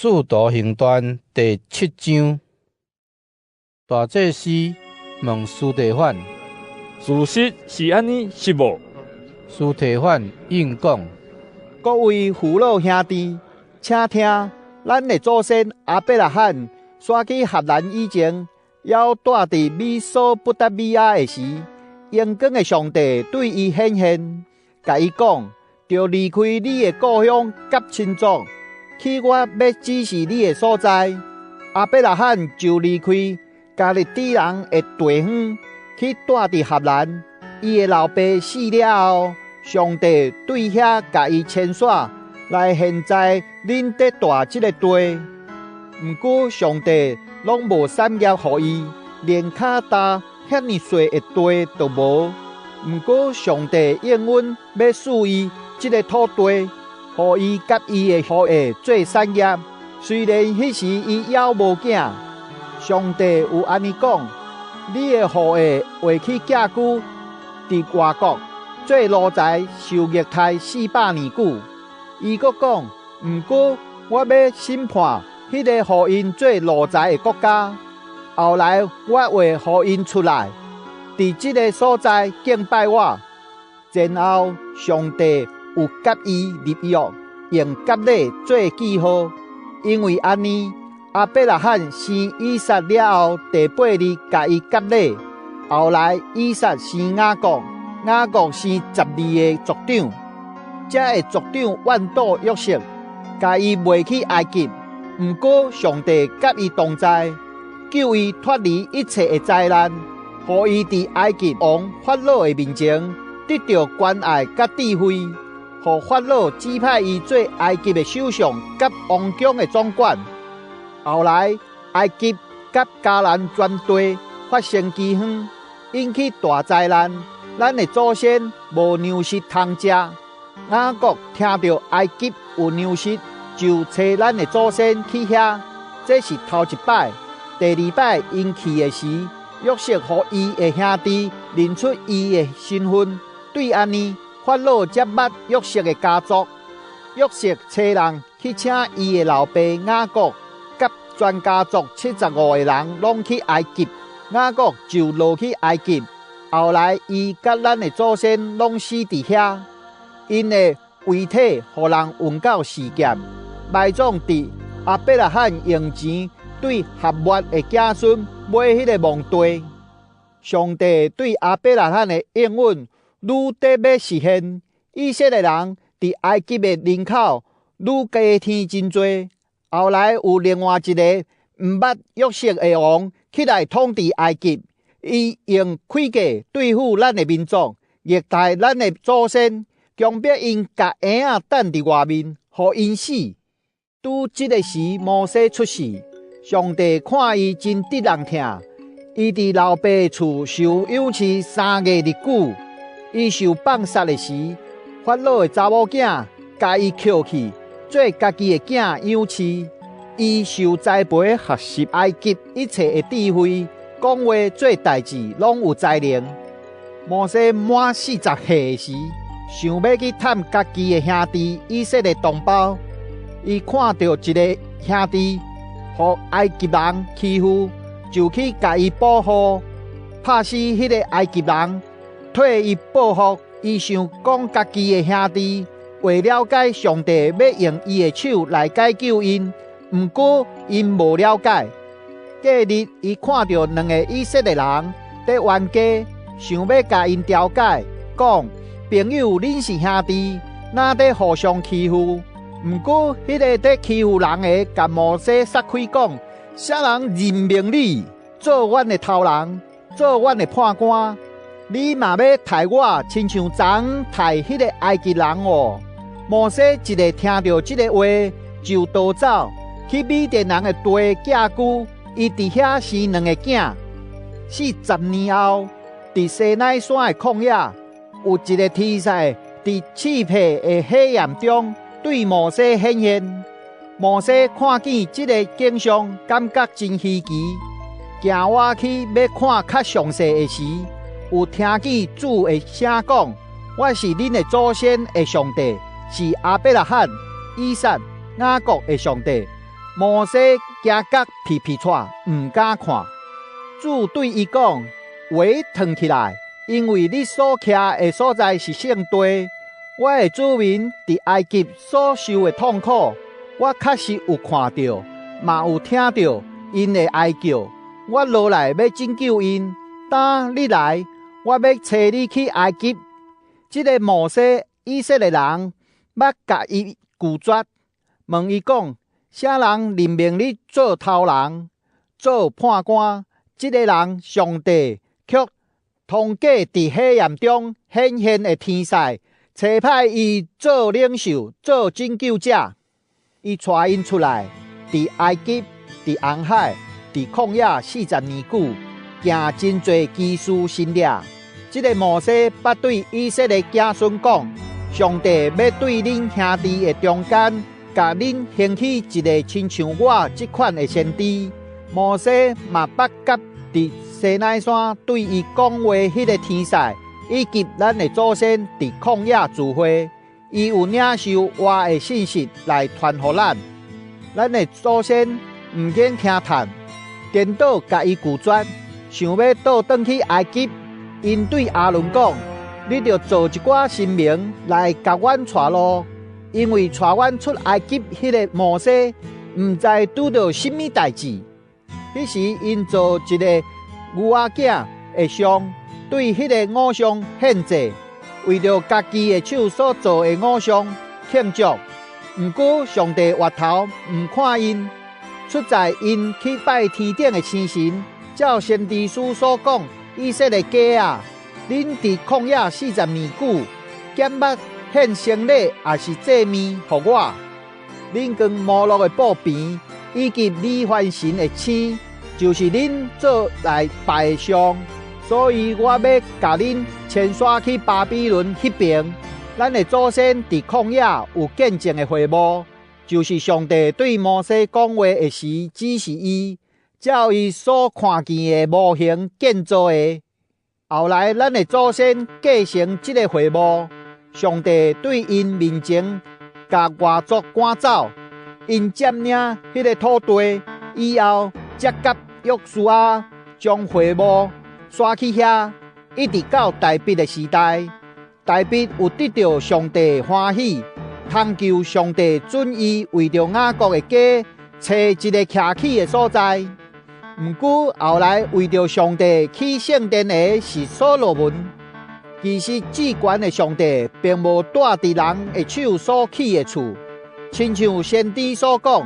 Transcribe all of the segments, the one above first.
使徒行傳第七章，大祭司問司提反：事實是按呢，是無？司提反應講：各位父老兄弟，請聽，咱的祖先亞伯拉罕徙去哈蘭以前，猶蹛佇美索不達米亞的時，榮光的上帝對伊顯現，共伊講：著離開你的故鄉佮親族，去我欲指示你的所在。亞伯拉罕就離開迦勒底人的地方，去蹛佇哈蘭。伊的老爸死了後，上帝對遐共伊遷徙來現在恁佇蹛這个地。毋過上帝攏無產業予伊，連跤踏遐爾細的地都無。毋過上帝應允欲賜伊這个土地，予伊佮伊的後裔做產業。雖然彼時伊猶無囝，上帝有按呢講：你的後裔會去寄居佇外國，做奴才受虐待400年久。伊閣講：毋過我欲審判彼个予𪜶做奴才的國家，後來我會予𪜶出來，佇這个所在敬拜我。然後上帝有佮伊立約，用割禮做記號。因為按呢，亞伯拉罕生以撒了後，第八日共伊割禮。後來以撒生雅各，雅各生十二个族長。這个族長怨妒約瑟，共伊賣去埃及。毋過上帝佮伊同在，救伊脫離一切的災難，予伊佇埃及王法老的面前得著關愛佮智慧，予法老指派伊做埃及的首相佮王宮的總管。後來埃及佮迦南全地發生饑荒，引起大災難。咱的祖先無糧食通食。雅各聽著埃及有糧食，就揣咱的祖先去遐。這是頭一擺。第二擺𪜶去的時，約瑟予伊的兄弟認出伊的身份。對按呢，法老才捌約瑟的家族。約瑟差人去請伊的老爸雅各，佮全家族75個人攏去埃及。雅各就落去埃及。後來伊佮咱的祖先攏死佇遐，𪜶的遺體予人運到示劍，埋葬佇亞伯拉罕用錢對哈抹的子孫買彼个墓地。上帝對亞伯拉罕的應允愈佇欲實現，以色列人佇埃及的人口愈加添真濟。後來有另外一個毋捌約瑟的王起來統治埃及，伊用詭計對付咱的民族，虐待咱的祖先，強迫𪜶共嬰仔擲佇外面，予𪜶死。拄這个時，摩西出世，上帝看伊真得人疼，伊佇老爸厝受養飼3月日久。伊受放殺的時，法老的查某囝共伊抾去，做家己的囝養飼。伊受栽培學習埃及一切的智慧，講話做代誌攏有才能。摩西滿40歲的時，想欲去探家己的兄弟以色列同胞。伊看著一个兄弟予埃及人欺負，就去共伊保護，拍死彼个埃及人，替伊報復。伊想講家己的兄弟會了解上帝欲用伊的手來解救𪜶，毋過𪜶無了解。隔日，伊看著兩个以色列人佇冤家，想欲共𪜶調解，講：朋友，恁是兄弟，哪佇互相欺負？毋過，彼个佇欺負人的，共摩西殺開講：啥人任命你做阮的頭人，做阮的判官？你嘛欲刣我，親像昨昏刣彼个埃及人哦？摩西一下聽著這个話，就逃走，去米甸人的地寄居。伊佇遐生兩個囝。40年後，佇西奈山的曠野，有一个天使佇熾熱的火焰中對摩西顯現。摩西看見這个景象，感覺真稀奇。行倚去欲看較詳細的時，有聽見主的聲講：我是恁的祖先的上帝，是亞伯拉罕、以撒、雅各的上帝。摩西驚甲皮皮掣，毋敢看。主對伊講：鞋脫起來，因為你所徛的所在是聖地。我的子民佇埃及所受的痛苦，我確實有看著，嘛有聽著𪜶的哀叫。我落來欲拯救𪜶。今你來，我欲差你去埃及。這个摩西，以色列人捌共伊拒絕，問伊講：啥人任命你做頭人、做判官？這个人，上帝卻通過佇火焰中顯現的天使，差派伊做領袖、做拯救者。伊帶𪜶出來，佇埃及、佇紅海、佇曠野40年久，行真濟奇事神蹟。這个摩西捌對以色列子孫講：上帝欲對恁兄弟的中間，共恁興起一个親像我這款的先知。摩西嘛捌佮佇西奈山對伊講話彼个天使，以及咱的祖先佇曠野聚會，伊有領受活的信息來傳予咱。咱的祖先毋肯聽勸，顛倒共伊拒絕，想欲倒轉去埃及。𪜶對亞倫講：你著做一寡神明來共阮帶路，因為帶阮出埃及彼个摩西，毋知拄著啥物代誌。彼時𪜶做一个牛仔囝的像，對彼个偶像獻祭，為著家己的手所做的偶像慶祝。毋過上帝回頭毋看𪜶，出在𪜶去拜天頂的星神，照先知書所講：以色列家啊，恁佇曠野40年久，敢捌獻牲禮抑是祭物予我？恁扛摩洛的布棚，以及呂凡神的星，就是恁做來拜的像。所以我欲共恁遷徙去巴比倫彼爿。咱的祖先佇曠野有見證的會幕，就是上帝對摩西講話的時指示伊，照伊所看見的模型建造的。後來咱的祖先繼承這个會幕，上帝對𪜶面前共外族趕走，𪜶佔領彼个土地以後，才佮約書亞將會幕徙去遐，一直到大衛的時代。大衛有得著上帝歡喜，懇求上帝准伊為著雅各的家揣一个徛起的所在。毋過後來為著上帝起聖殿的是所羅門。其實至懸的上帝並無蹛佇人的手所起的厝，親像先知所講：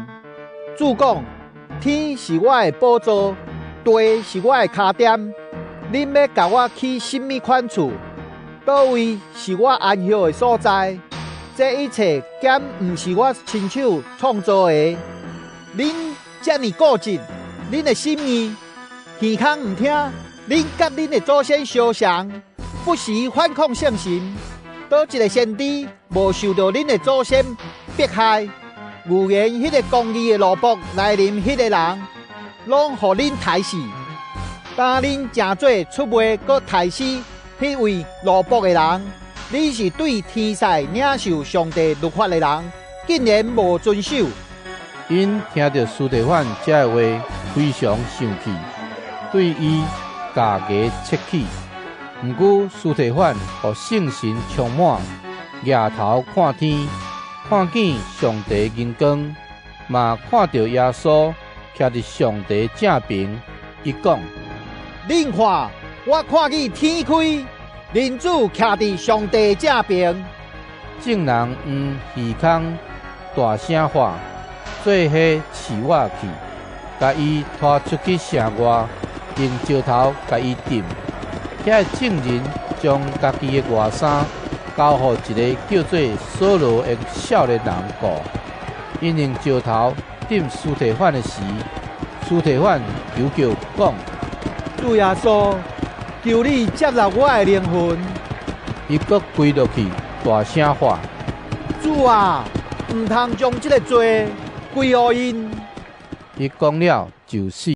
主講，天是我的寶座，地是我的跤墊。恁欲共我起啥物款厝？佗位是我安歇的所在？這一切敢毋是我親手創造的？恁遮爾固執，恁的心硬，耳空毋聽，恁佮恁的祖先相像，不時反抗聖神。佗一个先知無受著恁的祖先迫害？預言彼个公義的奴僕來臨，彼个人，攏予恁刣死。今恁成做出賣閣刣死彼位奴僕的人，恁是對天使領受上帝律法的人，竟然無遵守。𪜶聽著司提反這个話，非常生氣，對伊咬牙切齒。毋過司提反予聖神充滿，舉頭看天，看見上帝榮光，嘛看著耶穌徛佇上帝正爿，伊講：恁看，我看見天開，人子徛佇上帝正爿。眾人向耳空大聲喊，做伙飼活去，共伊拖出去城外，用石頭共伊擲。遐个眾人將家己的外衫交予一个叫做掃羅的少年人顧。𪜶用石頭擲司提反的時，司提反求叫講：主耶穌，求你接納我的靈魂。伊閣跪落去，大聲喊：主啊，毋通將這个罪歸予𪜶。伊講了就死。